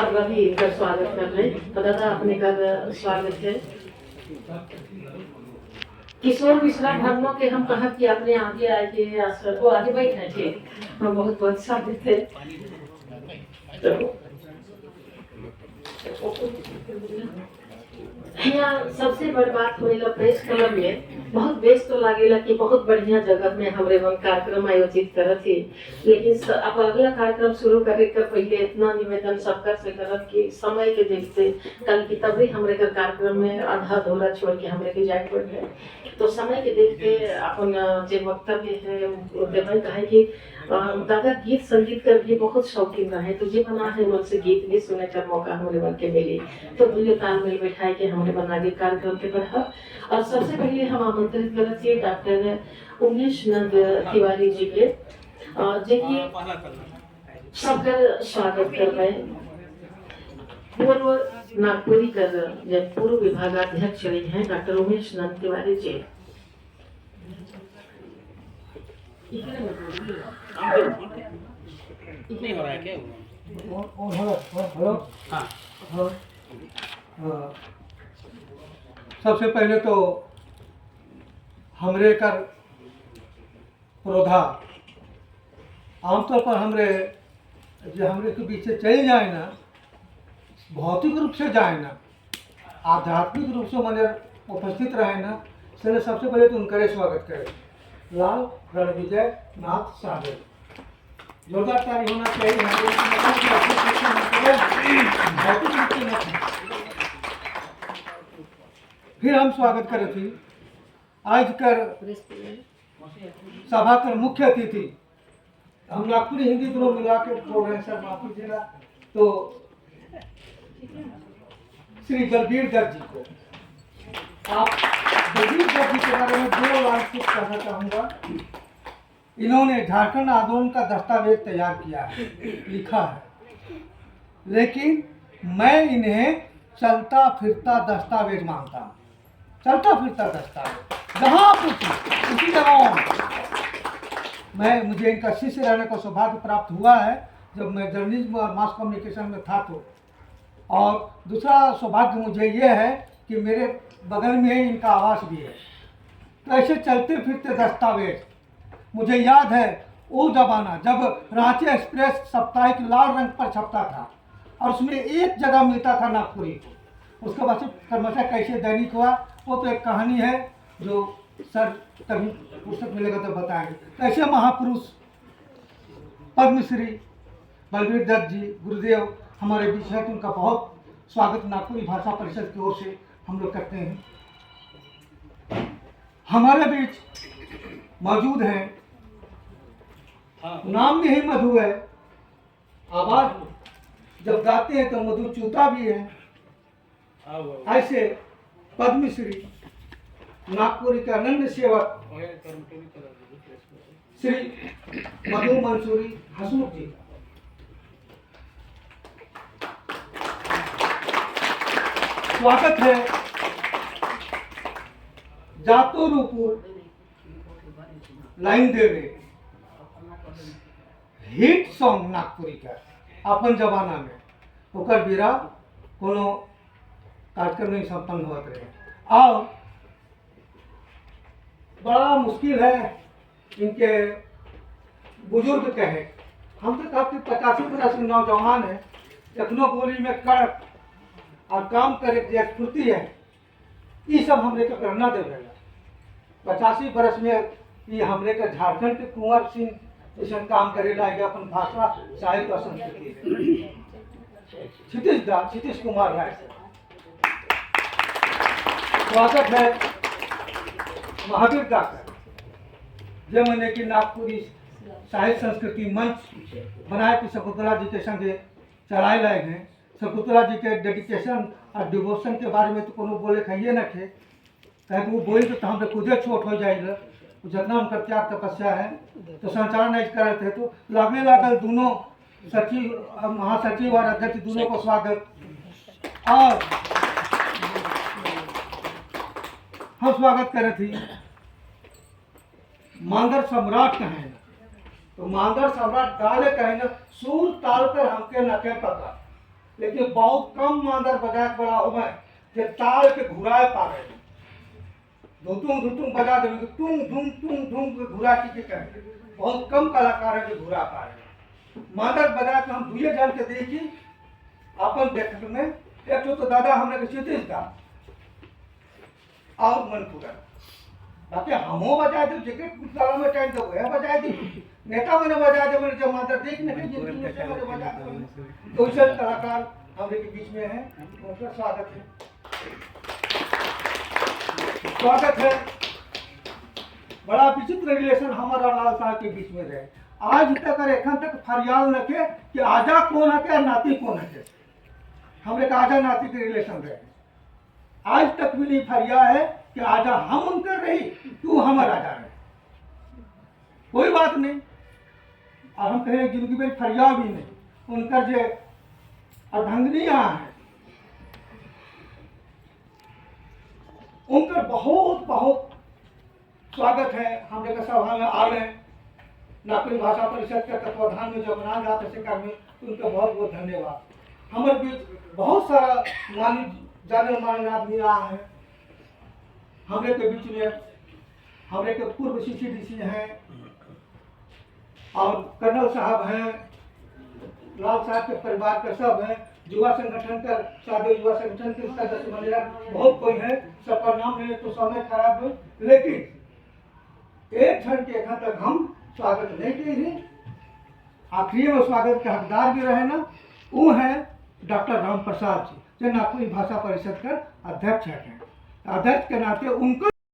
और रवि इनका स्वागत कर रहे हैं। तो दादा अपने का स्वागत है। किशोर मिश्रा धर्मों के हम कहा कि आपने आगे आए के वो आगे बैठे ठीक, हम बहुत बहुत स्वागत है। तो यहाँ सबसे बड़ बात होइला प्रेस क्लब में बहुत बेस तो लागेला कि बहुत बढ़िया जगह में हमरे मन कार्यक्रम आयोजित करत ही, लेकिन अब अगला कार्यक्रम शुरू करे के पहले इतना निवेदन सबका से करत कि समय के देखते कल की तभी हमरे के कार्यक्रम में आधा अधूरा छोड़ के हमरे के जाए पड़ रहे, तो समय के देखते अपन जो वक्तव्य है वो देवे। कहे कि दादा गीत संगीत कर भी बहुत शौकीन रहे, तो जे बना है उनसे गीत भी सुने का मौका हमरे मन के मिली, तो दुनिया तालमेल बैठाए के हमरे बना के कार्यक्रम के बढ़ा। और सबसे पहले हम आमंत्रित करते हैं डॉक्टर उमेश नंद तिवारी जी के, जे कि सबका स्वागत कर रहे हैं। पूर्व नागपुरी कर जब पूर्व विभागाध्यक्ष रहे हैं डॉक्टर उमेश नंद तिवारी जी। नहीं हो रहा है क्या? हेलो हाँ। हाँ। सबसे पहले तो हमरे कर प्रोधा आमतौर पर हमरे जो हमरे के पीछे चल जाए ना, भौतिक रूप से जाए ना, आध्यात्मिक रूप से मने उपस्थित रहे ना, इसलिए सबसे पहले तो उनका स्वागत करें। लाल रणविजय नाथ साहब, जोरदार ताली होना चाहिए। भौतिक रूप से न। फिर हम स्वागत करे थी आज कर सभा कर मुख्य अतिथि, हम नागपुरी हिंदी दोनों मिला के बोल रहे हैं सर, माफ कीजिएगा, तो श्री बलबीर दत्त जी को। आप बलबीर दत्त जी के बारे में दो लाइन कुछ कहना चाहूँगा। इन्होंने झारखंड आंदोलन का दस्तावेज तैयार किया है, लिखा है, लेकिन मैं इन्हें चलता फिरता दस्तावेज मानता हूँ। चलता फिरता दस्तावेज, जहाँ पूछी उसी जगह मैं मुझे इनका शिष्य रहने का सौभाग्य प्राप्त हुआ है जब मैं जर्नलिज्म और मास कम्युनिकेशन में था तो। और दूसरा सौभाग्य मुझे ये है कि मेरे बगल में ही इनका आवास भी है। तो ऐसे चलते फिरते दस्तावेज, मुझे याद है वो ज़माना जब रांची एक्सप्रेस साप्ताहिक लाल रंग पर छपता था और उसमें एक जगह मिलता था नागपुरी को। उसके बाद से क्रमशः कैसे दैनिक हुआ वो तो एक कहानी है जो सर कभी पुस्तक मिलेगा तो बताएंगे। तो ऐसे महापुरुष पद्मश्री बलबीर दत्त जी गुरुदेव हमारे बीच हैं, तो उनका बहुत स्वागत नागपुरी भाषा परिषद की ओर से हम लोग करते हैं। हमारे बीच मौजूद हैं, नाम में ही मधु है, आवाज जब गाते हैं तो मधु चूता भी है। ऐसे पद्मश्री नागपुरी के अनन्य सेवक श्री मधु मंसूरी हसमुख जी का स्वागत है। जातो रूपू लाइन देवे हिट सॉन्ग नागपुरी का अपन जमाना में ओकर बिरा कोनो कार्यक्रम नहीं संपन्न होत रहे। और बड़ा मुश्किल है इनके बुजुर्ग कहे, हम तो काफी 85 बरस नौजवान है, एखनो बोली में कड़क और काम करे के स्फूर्ति है, ये सब हमरे के प्रेरणा देवेला। 85 बरस में ये हमरे के झारखंड के कुंवर सिंह जैसे काम करे लागे अपन भाषा साहित्य और संस्कृति। क्षितिज दा, क्षितिज कुमार राय, स्वागत है महावीर दा का, जे मने कि नागपुरी साहित्य संस्कृति मंच बनाए कि शकुंतला जी के संगे चलाए लाए हैं। शकुंतला जी के डेडिकेशन और डिवोशन के बारे में तो कोनो बोले खाइए न थे, कहे कि वो बोले तो हम खुदे छोट हो जाएगा, जितना उनका त्याग तपस्या है। तो संचालन नहीं कर रहे थे तो लागने लागल दोनों सचिव, महासचिव और अध्यक्ष दोनों को स्वागत। और हम स्वागत कर रहे थे मांदर सम्राट कहें तो मांदर सम्राट गाले कहें ना, सूर ताल कर हमके नके पता, लेकिन बहुत कम मांदर बजाए वाला होवे जे ताल के घुराए पावे। धुतुम धुतुम बजा देवे, तुम धुम तुम धुम के घुरा के कहे, बहुत कम कलाकार है जो घुरा पाए। मांदर बजा के हम दुए जन के देखी अपन देख में, एक तो दादा हमने के क्षितिज दा और मनपुरा, बाकी हमो बजा दे जेके ताला में टाइम दो है बजा दी, नेता मने बजा दे, मने जब मांदर देख नहीं जिंदगी में से मने बजा दे। तो ऐसे कलाकार हमरे के बीच में है, उनका स्वागत है, स्वागत है। बड़ा विचित्र रिलेशन हमारा लाल साहब के बीच में रहे आज तक और एखन तक फरियाल न के कि आजा कौन है के नाती कौन है। हमरे का आजा नाती के रिलेशन रहे, आज तक भी नहीं फरिया है कि आजा हम उनकर रही तू हमारा आजा रहे, कोई बात नहीं। और हम कहें जिंदगी में फरिया भी नहीं, उनकर जे अर्धांगनी है उनकर बहुत बहुत स्वागत है। हम जगह सभा में आ रहे हैं, नागपुरी भाषा परिषद के तत्वाधान में जो मना जाते ऐसे कर्मी, उनका बहुत बहुत धन्यवाद। हमारे बीच बहुत सारा मानी जाने माने आदमी आए हैं हमरे के बीच में। हमरे के पूर्व CCDC हैं और कर्नल साहब हैं, लाल साहब के परिवार के सब हैं, युवा संगठन का सादे युवा संगठन के सदस्य बने बहुत कोई है, सबका नाम लेने तो समय खराब है, लेकिन एक क्षण के एखन तक हम स्वागत नहीं किए हैं। आखिरी में स्वागत के हकदार भी रहे ना, वो हैं डॉक्टर राम प्रसाद जी, जो नागपुरी भाषा परिषद का अध्यक्ष हैं। अध्यक्ष के नाते उनको